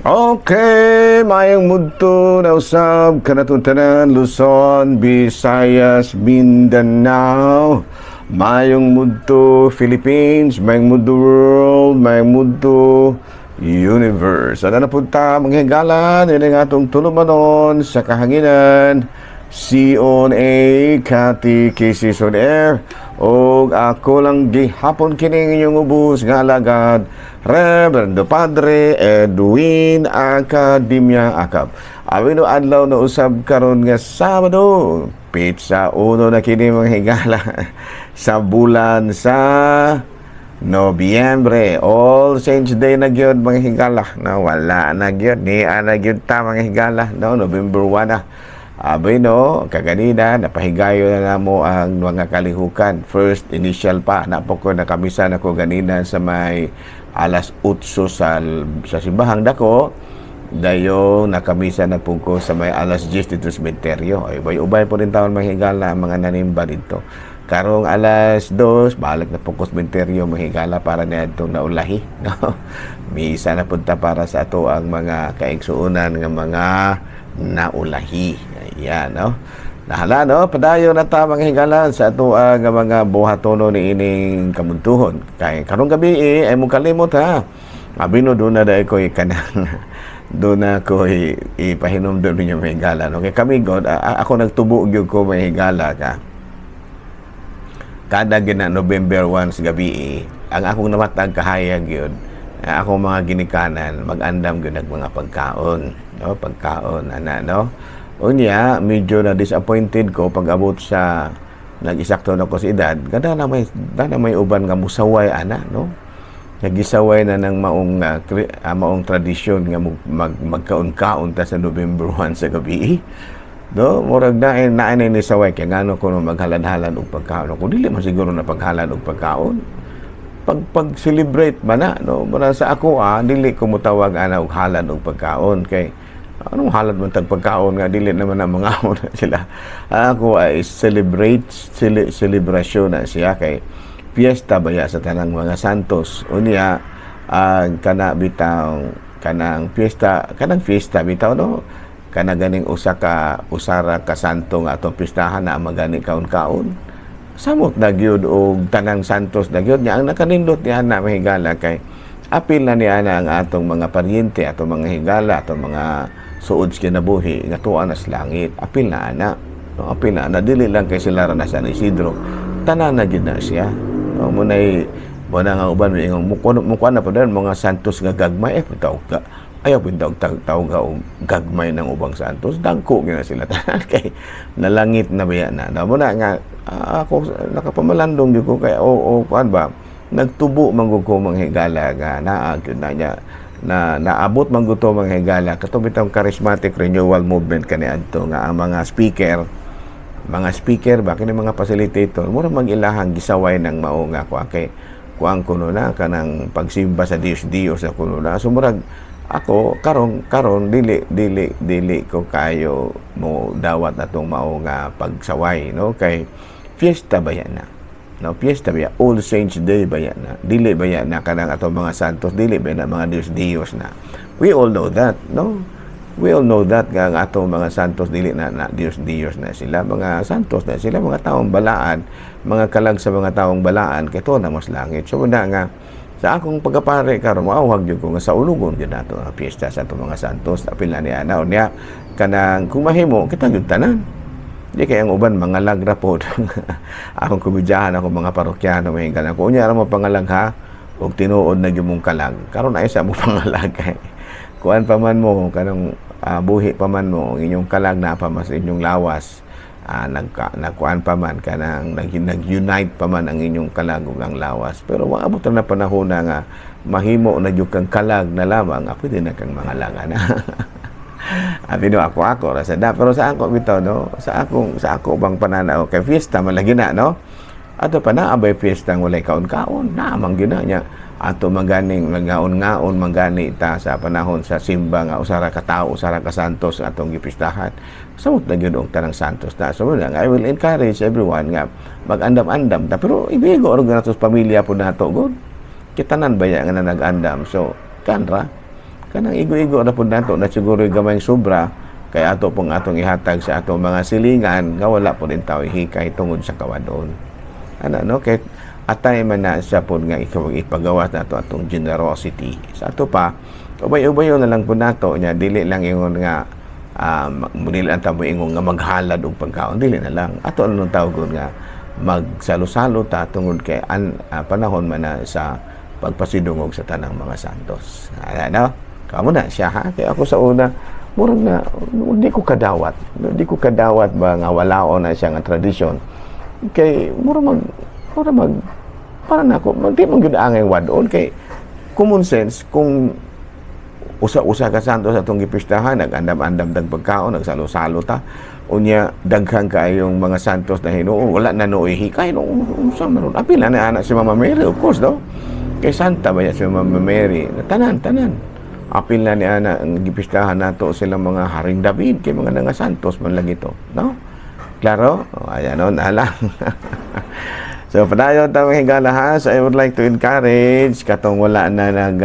Okay, maayong mudto na usab kanatong tanan, Luzon, Visayas, Mindanao. Maayong mudto Philippines, maayong mudto world, maayong mudto universe. Ana na punta mga higala, nila nga atong tulumanon sa kahanginan. C on A, Catechism on Air. Og ako lang gihapon kining inyong ubos nga alagad, Reverendo Padre Edwin Academia Acap. Awino adlaw na usab karon nga Sabado, petsa 1 na kini, mga higala, sa bulan sa Nobyembre. All Saints Day na gyud, mga higala. Na wala na gyud ni ana gyud ta, mga higala, no? November 1 na. Abay no, kaganina, napahigayo na namo ang mga kalihukan. First initial pa, napo ko nakamisa na ko ganina sa may alas 8 sa simbahang dako. Dayon nakamisa na po ko sa may alas 10 dito sa sementeryo. Ay, ubay-ubay po rin taon, mga higala, ang mga nanimba dito. Karong alas 2, balik na po ko sa sementeryo, mga higala, para na itong naulahi. No? Misa na punta para sa ato ang mga kaigsuunan nga mga naulahi. Ayan, no? Nahala, no? Padayon na ta, mga higala, sa ato ang mga buhatono ni ining kamuntuhon. Kay karong gabi eh, ay mo kalimot ha. Abino doon na dahil ko'y kanang doon na ko ipahinumdum ninyo, mga higala. No? Kay kami god, ako nagtubo gyud ko, mga higala, ka. Kada gina November 1 sa gabi eh, ang akong namatag kahayag yun, akong mga ginikanan mag-andam gyud nag mga pagkaon, no? Pagkaon ana, no? Unya medyo na disappointed ko pag abot sa nag-isakto na ko sa edad, kada na may uban nga musaway ana, no? Nagisaway na ng maong tradisyon nga magkaon-kaon ta sa November 1 sa gabi. No, murag nain nain ni saway kay ngano kuno maghalad-halad og pagkaon. Kung dili man siguro na paghalad og pagkaon, pag celebrate man na, no? Muna sa ako dili ko mutawag ana og halad og pagkaon kay anong halad man tag pagkaon nga dili naman na mga na sila. Ako ay celebrate celebration na siya kay piyesta baya sa tanang mga santos. Unya ang kana bitaw kanang fiesta bitaw, no? Kana ganing usa ka usara ka santo nga atong pistahan na magani kaon-kaon. Samot na gyud og tanang santos na gyud nya. Ang nakanindot ni ana, mahigala, kay apil na ni ana ang atong mga paryente, atong mga higala, atong mga suod sa kinabuhi nga tuwa na sa langit. Apil na ana, no? Apil na ana, dili lang kay sila ra na San Isidro, tanan na gyud na siya, no? Munay muna nga uban moingon mukuan na pa mga santos nga gagmay eh tawag ka ayaw pud tawag tawag og gagmay ng ubang santos, dagko gyud na sila tanan kay nalangit na baya na, no? Muna nga ako nakapamalandong gyud ko kay o kuan ba, nagtubo man gud ko, mga higala, nga naa gyud na niya na naabot man gud to, mga higala, kato bitong charismatic renewal movement kaniadto nga ang mga speaker ba kini, mga facilitator, mura mag-ilahang gisaway ng mao nga kuan kay kuan kuno na kanang pagsimba sa Dios Dios na kuno na. So murag ako karon karon dili dili dili ko kayo mo dawat atong mao nga pagsaway, no? Kay fiesta ba yan na, no? Fiesta ba yan? All Saints Day ba yan na? Dili ba yan na kanang atong mga santos, dili ba na mga Dios Dios na? We all know that, no? We all know that nga ang atong mga santos dili na, na Dios Dios na sila, mga santos na sila, mga taong balaan, mga kalag sa mga taong balaan kay na mas langit. So na nga sa akong pagkapare karon, maawhag gyud ko nga sa ulugon gyud nato ang piyesta sa atong mga santos, apil na ni ana. Unya kanang kung mahimo kita gyud tanan. Di kay ang uban mga lagra pod. Akong komedyahan ako mga parokyano, may galang ko unya ra mo pangalag ha og tinuod na gyud mong kalag karon ay sa mo pangalag kay kuan pa man mo kanang buhi pa man mo, inyong kalag na pa mas inyong lawas, nagkuan pa man kanang nag-unite pa man ang inyong kalag ug ang lawas, pero maabot na panahon na nga mahimo na jud kang kalag na lamang, pwede na kang mga langan na. Abi no, ako ra sa da, pero sa ako bitaw, no, sa ako bang pananaw kay fiesta man lagi na, no? Ato pa na abay fiesta ng walay kaon-kaon na man gyud na niya ato maganing nagaon-ngaon mangani ta sa panahon sa simba nga usara ka tawo, usara ka santos atong gipistahan. Samot na gyud og tanang santos na. So lang, I will encourage everyone nga mag-andam-andam ta, pero ibigo og nato sa pamilya po nato god kitanan baya nga na nag-andam. So kanra Kanang igo-igo ra pud nato na siguro gamay sobra kay ato pong atong ihatag sa atong mga silingan nga wala po din tao hikay tungod sa kawadon. Ana, no? Kay atay man na siya po nga ikaw ipagawas nato atong generosity. Sa ato pa, ubay-ubay na lang po nato nya, dili lang ingon nga dili lang ta ingon nga maghalad og pagkaon, dili na lang ato anong tawgon nga magsalo-salo ta tungod kay panahon man na sa pagpasidungog sa tanang mga santos. Ano? Kamo na siya, ha? Kaya ako sa una, murag na hindi ko kadawat. Hindi ko kadawat ba nga walaon na siya nga tradisyon. Kay mura mag para na ako, di man gyud angay wadon kay common sense kung usa-usa ka santos atong gipistahan, nag-andam-andam dag pagkaon, nagsalo-salo ta. Unya daghan kaayong mga santos na hinuon, wala na nooy hikay no, unsa man ron? Apil na na si Mama Mary, of course, no? Kay santa ba yan si Mama Mary? Tanan, tanan. Apil na ni ana ang gipistahan nato silang mga Haring David kay mga nga santos man lagi to, no? Klaro? O, ayan no, nahala. So, padayon ta, mga higala, ha. So, I would like to encourage katong wala na nag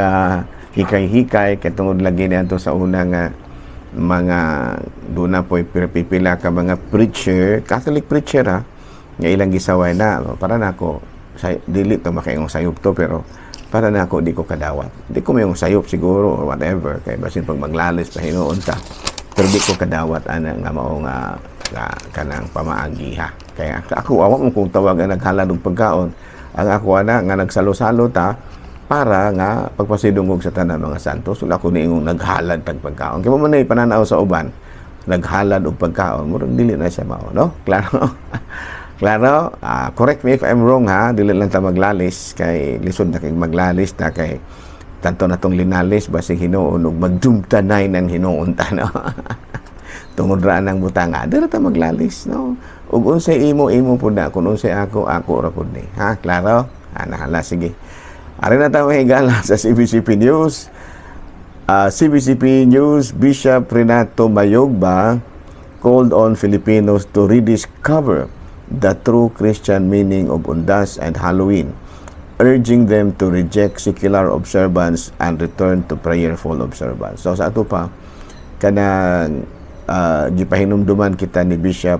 hikay-hikay katungod lagi niya sa unang mga doon na po pipila ka mga preacher, Catholic preacher, ha, nga ilang gisaway na para nako sa, dili to makaingong sayop to, pero para nako di ko kadawat. Di ko mayong sayop siguro or whatever kay basin pag maglalis pa hinuon ta. Pero di ko kadawat ana nga mao nga kanang pamaagi, ha. Kaya ako awa mo kung tawag ang naghalad og pagkaon. Ang ako ana nga nagsalo-salo ta para nga pagpasidungog sa tanan mga santos. Wala ko niingong naghalad tag pagkaon. Kaya mo man pananaw sa uban, naghalad og pagkaon, murag dili na siya mao, no? Klaro? Klaro? Correct me if I'm wrong, ha. Dili lang ta maglalis kay lisod na kay maglalis ta kay tanto na tong linalis, basig hinuon og magdumtanay ng hinuon ta, no? Tungod ra nang butanga, dili ta maglalis, no? Ug unsay imo, imo pud na. Kung unsay ako, ako ra pud ni. Ha, klaro? Ha, nahala, sige. Ari na tayo, higala, sa CBCP News. CBCP News, Bishop Renato Mayugba called on Filipinos to rediscover the true Christian meaning of Undas and Halloween, urging them to reject secular observance and return to prayerful observance. So sa ato pa, kanang gipahinumduman kita ni Bishop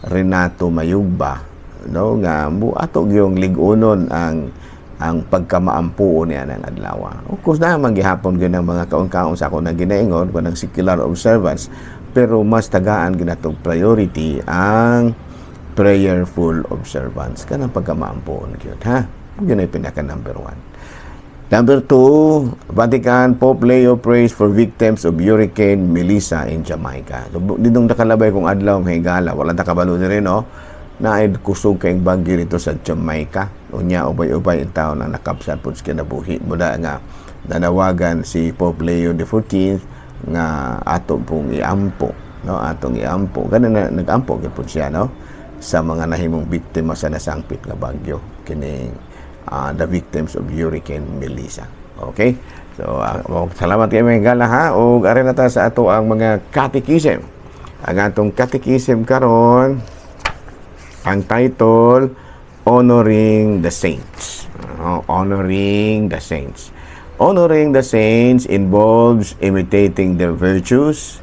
Renato Mayugba, no, nga mo ato gyung lig-unon ang pagkamaampuon niya ng adlaw. Of course, na man gihapon gyud ang mga kaon-kaon sa ako na ginaingon kanang secular observance, pero mas tagaan ginatong priority ang prayerful observance kanang pagkamaampuon gyud, ha. Yun ay pinaka number one. Number two, Vatican, Pope Leo prays for victims of Hurricane Melissa in Jamaica. So, didong nakalabay kung adlaw ang higala, wala ta kabalo diri, no? Naay kusog kayong bagyo dito sa Jamaica. Unya, ubay-ubay ang tao na nakapsat po sa kinabuhi. Mula nga, nanawagan si Pope Leo XIV nga ato pong iampo, no? Atong iampo. Ganun na, nag-ampo gyud siya, no? Sa mga nahimong biktima sa nasangpit nga bagyo. Kining the victims of Hurricane Melissa. Okay? So, salamat kayo, mga higala, ha. O ari na ta sa ato ang mga catechism. Ang atong catechism karon, ang title, Honoring the Saints. Honoring the Saints. Honoring the saints involves imitating their virtues,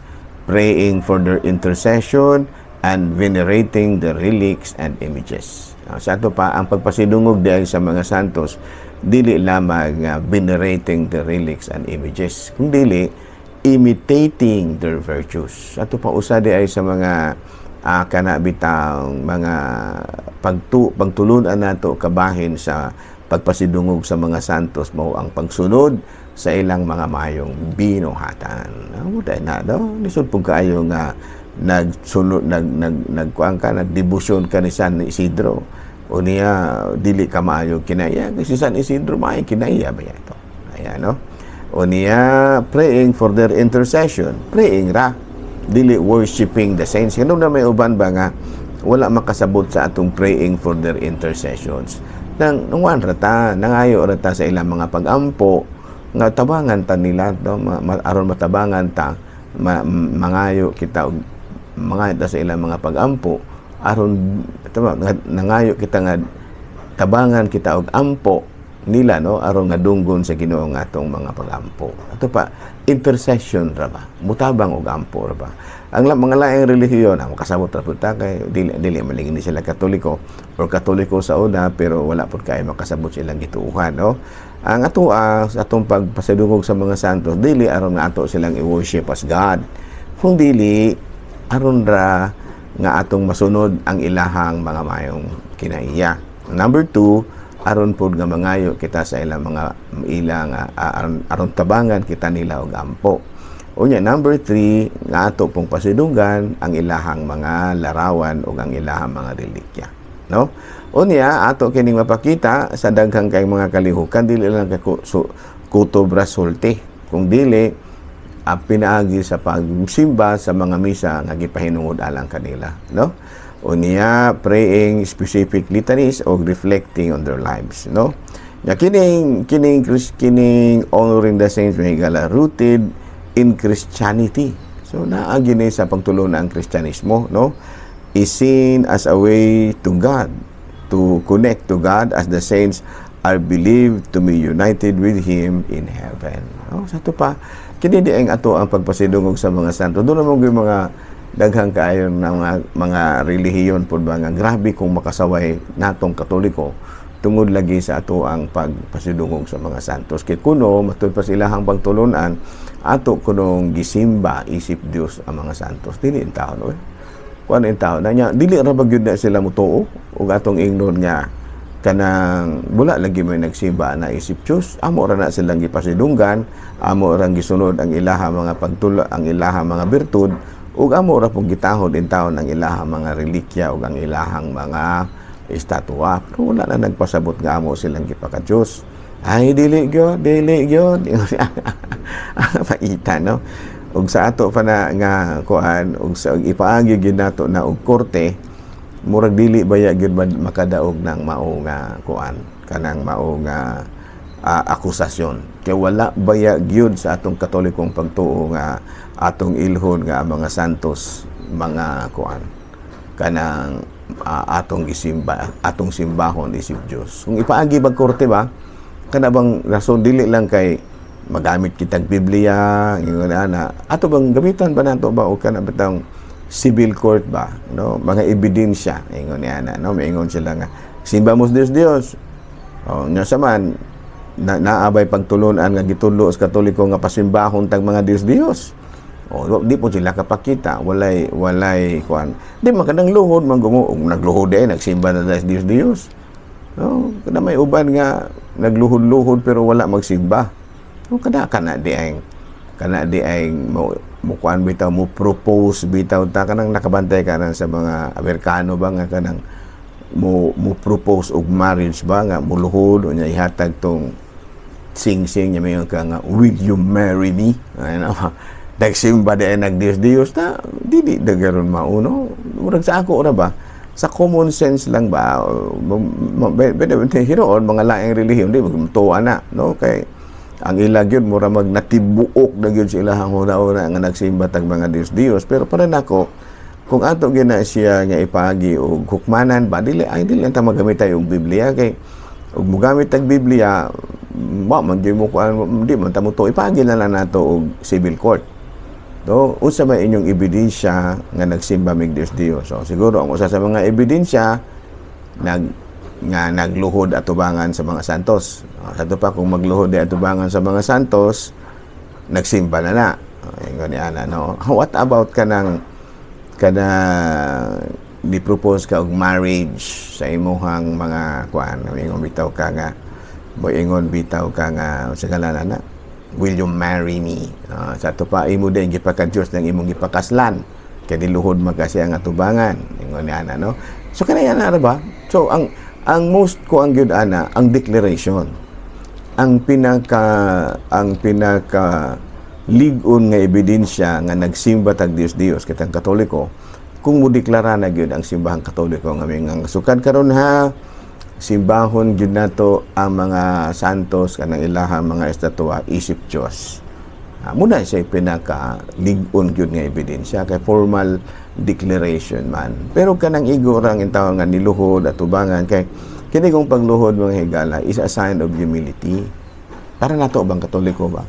praying for their intercession, and venerating the relics and images. Sa ato pa, ang pagpasidungog dahil sa mga santos, dili lamang venerating the relics and images, kung dili, imitating their virtues. Ato pa, usa di ay sa mga kana bitang mga pagtulunan nato kabahin sa pagpasidungog sa mga santos mao ang pagsunod sa ilang mga mayong binuhatan. Ah, na do, lisod pud kaayo nga nagsunod nag nag nagkuan ka, nagdebosyon ka ni San Isidro, unya dili ka maayo kinaya kasi San Isidro maayo kinaya ba ito. Ayan, no? Unya praying for their intercession, praying ra, dili worshiping the saints. Kano na may uban ba nga wala makasabot sa atong praying for their intercessions, nang nungwan ra ta, nangayo ra ta sa ilang mga pagampo nga tabangan ta nila, no? Aron matabangan ta, mangayo kita og mangayo ta sa ilang mga pagampo aron tama nangayo kita nga tabangan kita og ampo. nila, no, aron nga dunggon sa Ginoo nga atong mga pagampo. Ato pa, intercession ra ba, mutabang og ampo ra ba. Ang mga laing relihiyon ang makasabot ra pud ta kay dili dili man ni sila Katoliko or Katoliko sa una, pero wala pud kay makasabot silang gituohan, no. Ang ato sa atong pagpasidungog sa mga santos, dili aron nga ato silang i-worship as God, kung dili aron ra nga atong masunod ang ilahang mga mayong kinaiya. Number two, aron pod nga mangayo kita sa ilang mga ilang aron tabangan kita nila og ampo. Unya, number three, nga ato pong pasidunggan ang ilahang mga larawan o ang ilahang mga relikya, no? Unya, ato kining mapakita sa daghang kay mga kalihukan, dili lang kay so, kutob ra sulti, kung dili pinaagi sa pagsimba sa mga misa nga gipahinungod alang kanila, no? Unya, praying specific litanies o reflecting on their lives, no? Ya, kining kining kining honoring the saints, may gala, rooted in Christianity. So naa gini sa pagtulon ang Kristyanismo, no, is seen as a way to God, to connect to God, as the saints are believed to be united with Him in heaven. No? Sa ato pa, kini di ang ato ang pagpasidungog sa mga santo. Doon naman yung mga daghang kaayo ng mga relihiyon pod ba nga grabe kung makasaway natong Katoliko tungod lagi sa ato ang pagpasidungog sa mga santos. Kay kuno matud pa sila ang pagtulunan, ato kunong gisimba isip Dios ang mga santos. Dili in taon, oy. Kuan in taon na niya, dili ra ba gyud na sila mutuo ug atong ingnon nga kanang wala lagi may nagsimba na isip Dios, amo ra na silang gipasidunggan, amo ra gisunod ang ilaha mga pagtulo, ang ilaha mga birtud, ug amo ra pong gitahod in taon ang ilaha mga relikya ug ang ilahang mga estatwa, pero wala na nagpasabot nga amo silang gipaka-Diyos. Ay, dili gyud, dili gyud. Paita, no? Ug sa ato pa na nga kuan ug sa ipaagi gyud nato na og korte, murag dili baya gyud makadaog ng mao nga kuan, kanang mao nga akusasyon, kay wala baya gyud sa atong Katolikong pagtuo nga atong ilhon nga ang mga santos mga kuan, kanang atong gisimba, atong simbahon isip Dios. Kung ipaagi bag korte ba, kana bang rason, dili lang kay magamit kitag Biblia, ingon ana, ato bang gamitan ba nato ba o kana bitang civil court ba, no, mga ebidensya, ingon ni ana, no? Maingon sila nga simba mo sa Dios Dios. Oh, nya sa man na, naabay pagtulunan nga gitudlo sa Katoliko nga pasimbahon tag mga Dios Dios. Oh, di po sila kapakita, walay walay kuan. Di man kanang luhod man gumo, og nagluhod eh nagsimba na sa Dios Dios. No, kada may uban nga nagluhod-luhod pero wala magsimba. No, kada kana di ay mo mo kuan bitaw, mo propose bitaw ta, kanang nakabantay ka na sa mga Amerikano ba nga kanang mo mo propose og marriage ba nga muluhod o niya ihatag tong sing-sing niya, mayon ka nga, "Will you marry me?" Ano, nagsimba di ay nagdiyos Diyos na dili dagaron mauno. Murag sa ako ora ba, sa common sense lang ba, hiroon mga laing relihiyon di magtuwa na, no, kay ang ila gyud mura mag natibuok na gyud sila ang una-una nga nagsimba tag mga Diyos Diyos. Pero para nako, kung ato gyud na siya nga ipaagi og hukmanan ba, dili ay dili ta magamit og Biblia, kay ug mogamit tag Biblia ba man, di mo kuan, di man ta mo to, ipaagi na lang nato og civil court. No, unsa may inyong ebidensya nga nagsimba mig Dios Dios? So siguro ang usa sa mga ebidensya, nag nga nagluhod atubangan sa mga santos. Sa pa, kung magluhod di atubangan sa mga santos, nagsimba na na. Ingon ni ana, no. What about kanang kana di propose ka og marriage sa imuhang mga kuan, ingon bitaw ka nga, moingon bitaw ka nga sa ngalan na, "Will you marry me?" Sa ato pa, imo din gipaka-Dios ng imong gipakaslan kay diluhod man kasi ang atubangan, ingon ni ana, no. So kanaya na ba, so ang most ko ang gyud ana, ang declaration, ang pinaka lig-on nga ebidensya nga nagsimba tag Dios Dios kitang Katoliko, kung mo deklara na gyud ang simbahang Katoliko nga may nga sukad karon ha, simbahon gyud nato ang mga santos kanang ilahang mga estatwa isip Dios. Muna siya pinaka lig-on gyud nga ebidensya kay formal declaration man. Pero kanang igo rang intaw nga niluhod at tubangan kay Kini kong pagluhod, mga higala, is a sign of humility. Para nato bang Katoliko ba?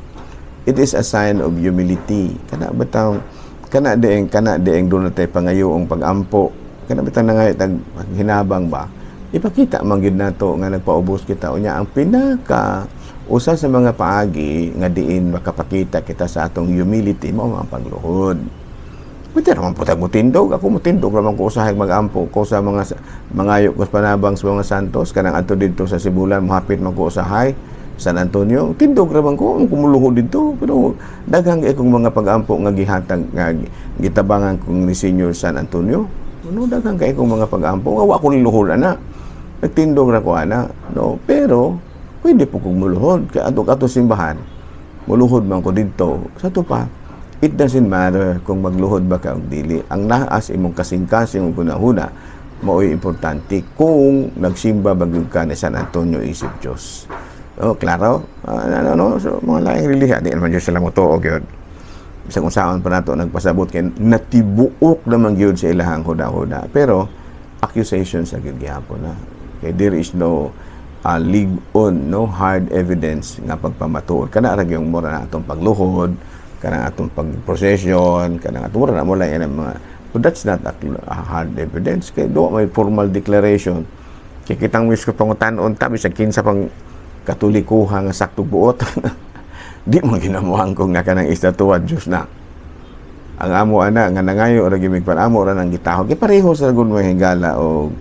It is a sign of humility. Kana bitang kana dieng duna tay pangayoong pag-ampo. Kana bitang nangayo tag hinabang ba? Ipakita man gyud nato nga nagpaubos kita. Unya ang pinaka usa sa mga paagi nga diin makapakita kita sa atong humility mao ang pagluhod. Pwede naman po tayo mutindog. Ako, mutindog naman ko usahay mag-ampo ko sa mga mangayo ko sa panabang sa mga santos. Kanang adto dito sa Sibulan, mohapit man ko usahay. San Antonio, tindog ra man ko, kumuluhod dito. Pero daghang kong mga pag-ampo nga gihatag, nga gitabangan kong ni Senior San Antonio. Ano, daghang kay kong mga pag-ampo. Nga wa ko niluhod ana. Nagtindog ra ko ana. No, pero pwede po kong muluhod. Kaya ato ato simbahan, muluhod man ko dito. Sa to pa, it doesn't matter kung magluhod ba ka o dili. Ang naas imong kasing-kasing ug hunahuna mao'y importante kung nagsimba ba gyud ka ni San Antonio isip Diyos. Oh, klaro? Ano, no? So, mga laing relihiyon, di naman Diyos sila mo tuo gyud. Bisag unsaon pa nato nagpasabot kay natibuok naman gyud sa ilahang huda-huda. Pero accusation sa gyud gihapon na. Kay there is no lig-on, no hard evidence nga pagpamatuod. Kana ra gyud mura na atong pagluhod, kanang atong pag-procession, kanang atong mura na mo lang yan ang mga. But that's not a hard evidence kay do may formal declaration. Kay kitang wis ko pangutan-on ta bisag kinsa pang Katolikuha nga sakto buot. Di mo ginamuhan ko nga kanang estatwa Diyos na. Ang amo ana nga nangayo ra gimig pan amo ra nang gitahog. Kay pareho sa gud, mga higala, o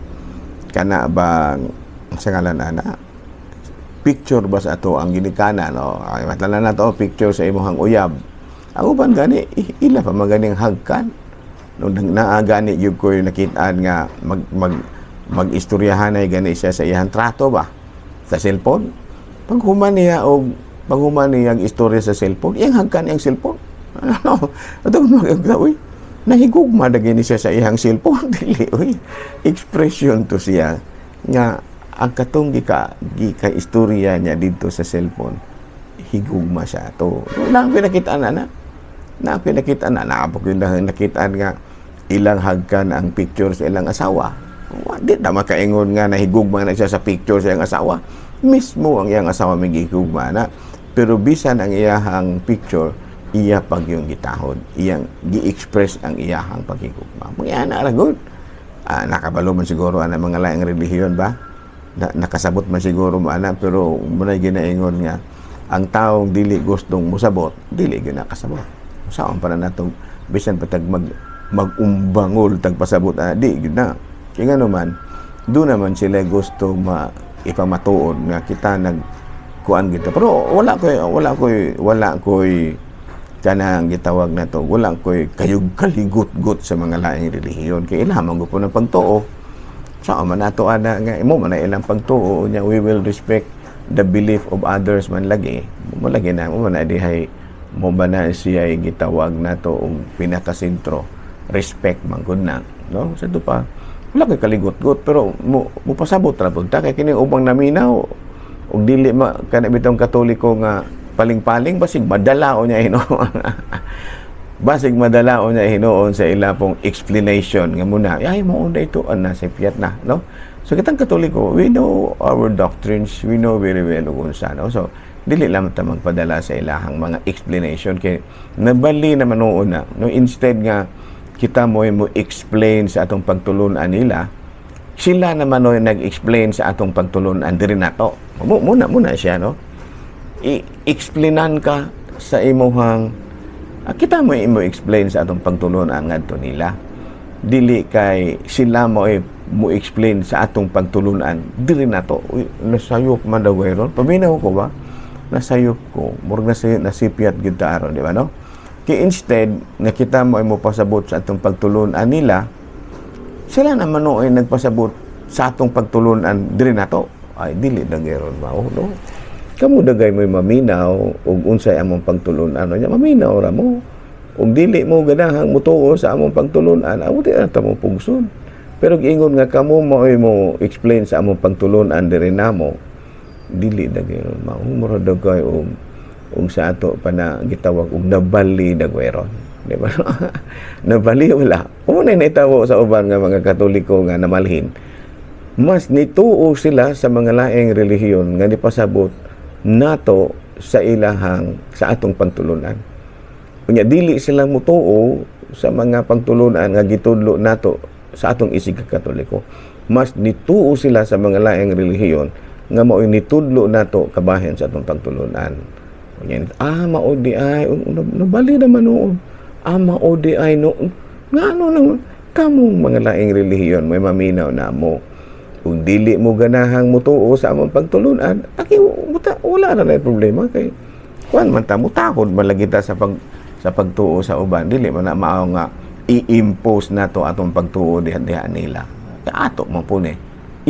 kana bang sa ngalan ana picture ba sa ato ang ginikanan, no? Ay matala na to picture sa imong uyab. Ang uban gani ila pa maganing hagkan, no? Naa gani gyud ko nakitaan nga mag mag mag-istoryahanay gani siya sa iyang trato ba sa cellphone. Paghuman niya ang istorya sa cellphone, iyang hagkan iyang cellphone, ano ato mag, uy, nahigugma na gini siya sa iyang cellphone. Dili uy, expression to siya nga ang katong gika istorya niya dito sa cellphone, higugma siya to. Na ang pinakitaan na na ang pinakitaan na naapok yung nakitaan nga ilang hagkan ang picture sa ilang asawa. Wa, di na makaingon nga nahigugma na siya sa picture sa iyang asawa. Mismo ang iyang asawa may gihugma na, pero bisan ang iyahang picture, iya pag yung gitahod, iyang gi-express ang iyahang paghigugma. Mga ana ra gud. Nakabalo man siguro ana mga laing relihiyon ba na, nakasabot man siguro mo ana, pero munay ginaingon nga ang taong dili gustong musabot, dili gyud nakasabot. Saon pa na natong bisan pa tag magumbangol tagpasabot ana, di gyud na. Kay ngano man, do naman sila gusto ma ipamatuod nga kita nag kuan kita. Pero wala koy kanang gitawag na to, wala koy kayog kaligot-got sa mga laing relihiyon kay ila man gud ng pagtuo. Sa man nato ana nga imo man na ilang pagtuo nya, we will respect the belief of others man lagi mo lagi na mo na dihay mo ba na siya gitawag nato og pinakasentro, respect man gud na, no? Sa pa, wala kay kaligot-got, pero mo mupasabot ra pud ta kay kini ubang naminaw og dili ma kana bitong Katoliko nga paling-paling, basig madala o niya hinuon, basig madala o niya hinuon sa ila pong explanation nga muna ay mo unda ito ana sa piyat na, no? So kitang Katoliko, we know our doctrines, we know very well kung unsa, no? So dili lang ta magpadala sa ilahang mga explanation kay nabali naman noon na, no? Instead nga kita mo mo explain sa atong pagtulunan nila, sila naman no nag-explain sa atong pagtulunan diri nato. Mo muna muna siya, no? I-explainan ka sa imuhang kita mo imo explain sa atong pagtulunan ngadto nila, dili kay sila mo mo explain sa atong pagtulunan diri nato. Uy, nasayop man daw ron, paminaw ko ba, nasayop ko, murag nasipyat gyud ta aron, di ba, no? Kay instead nga kita mo mo pasabot sa atong pagtulunan nila, sila naman no ay nagpasabot sa atong pagtulunan diri nato. Ay dili na gayron mao, no? Kamo dagay mo'y maminaw ug unsay among pagtulunan nya, maminaw ra mo. Ug dili mo ganahang mutuo sa among pagtulunan, amo di na ta mo pugson. Pero giingon nga kamo mao'y mo explain sa among pagtulunan diri namo, dili na gayron mao. Mura dagay og sa ato pa na gitawag og nabali na gayron, di ba? Nabali wala mo na naitabo sa uban nga mga Katoliko nga namalhin. Mas nituo sila sa mga laing relihiyon nga nipasabot nato sa ilahang, sa atong pagtulunan. Unya dili sila mutuo sa mga pagtulunan nga gitudlo nato sa atong isig Katoliko. Mas nituo sila sa mga laing relihiyon nga mao'y nitudlo nato kabahin sa atong pagtulunan. Unya, mao di ay, nabali naman noon. Mao di ay, no, ngano naman, kamong mga laing relihiyon, may maminaw na mo. Kung dili mo ganahang mutuo sa among pagtulunan, aki, buta, wala na na problema kay kuan man ta, mutakod man lagi ta sa pagtuo sa uban. Dili man na mao nga i-impose nato atong pagtuo diha diha nila. Kay ato man po ni,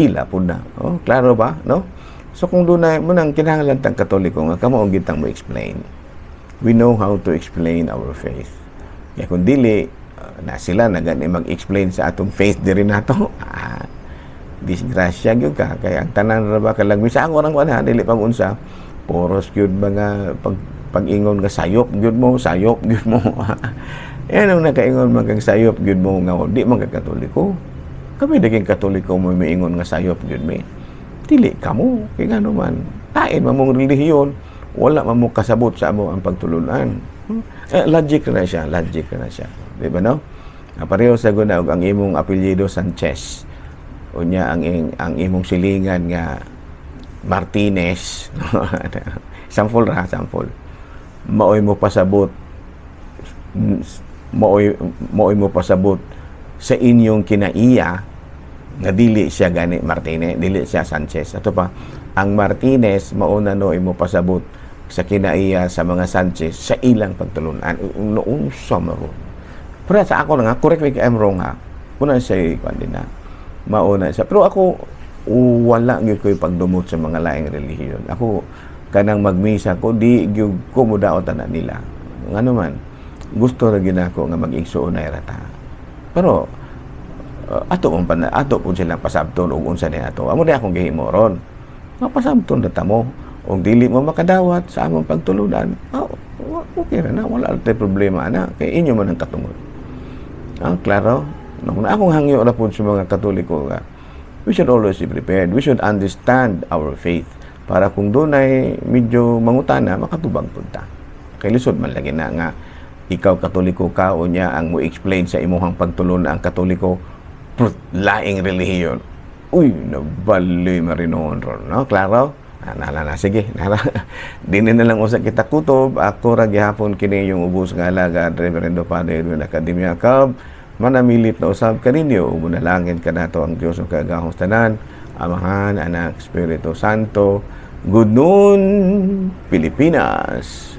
ila po na. Oh, klaro ba, no? So kung dunay mo nang kinahanglan tang Katoliko nga kamo ang gitang mo explain. We know how to explain our faith. Kaya kung dili na sila na gani mag-explain sa atong faith diri nato, disgrasya gyud ka, kay ang tanan ra ba kalag sa ako rang kuan ha, dili pag unsa, puros gyud mga pag-ingon nga sayop gyud mo, sayop gyud mo. Yan ang nakaingon man kang sayop gyud mo nga di man ka Katoliko. Kami daging Katoliko mo miingon nga sayop gyud mi. Dili kamo kay ngano man lain man mong relihiyon, wala man mo kasabot sa amo ang pagtulunan. Logic na siya, logic na siya, di ba, no? Pareho sa guna og ang imong apelyido Sanchez, unya ang imong silingan nga Martinez. Sample ra, sample. Maoy mo pasabot sa inyong kinaiya nga dili siya gani Martinez, dili siya Sanchez. Ato pa, ang Martinez mauna no imo pasabot sa kinaiya sa mga Sanchez sa ilang pagtulunan. No, unsa man ron? Pero sa ako na nga, correct me if I'm wrong ha. Una siya kuan din na. Mauna siya. Pero ako wala gyud ko'y pagdumot sa mga laing relihiyon. Ako kanang magmisa ko, di gyud ko mudaot ana nila. Ngano man, gusto ra gyud nako nga mag-igsuonay ra ta. Pero ato man pa ato pud silang pasabton og unsa ni ato. Amo di akong gihimo ron. Mapasabton ra ta mo. Kung dili mo makadawat sa among pagtulunan, okay ra na, wala ra problema ana kay inyo man ang katungod. Klaro? No, na akong hangyo ra pud sa mga Katoliko nga we should always be prepared. We should understand our faith para kung dunay medyo mangutana, makatubang pud ta. Kay lisod man lagi na nga ikaw Katoliko ka, unya ang mo explain sa imuhang pagtulon ang Katoliko laing relihiyon. Uy, nabali marinoon ron, no? Klaro? Nala na, sige, nala. Dini na lang usa kita kutob. Ako ra gihapon kini yung ubos nga alagad, Reverendo Padre Edwin Academia Cab. Manamilit na usab kaninyo ug munalangin kanato ang Dios ug kagahom tanan, Amahan, Anak, Espiritu Santo. Good noon, Pilipinas.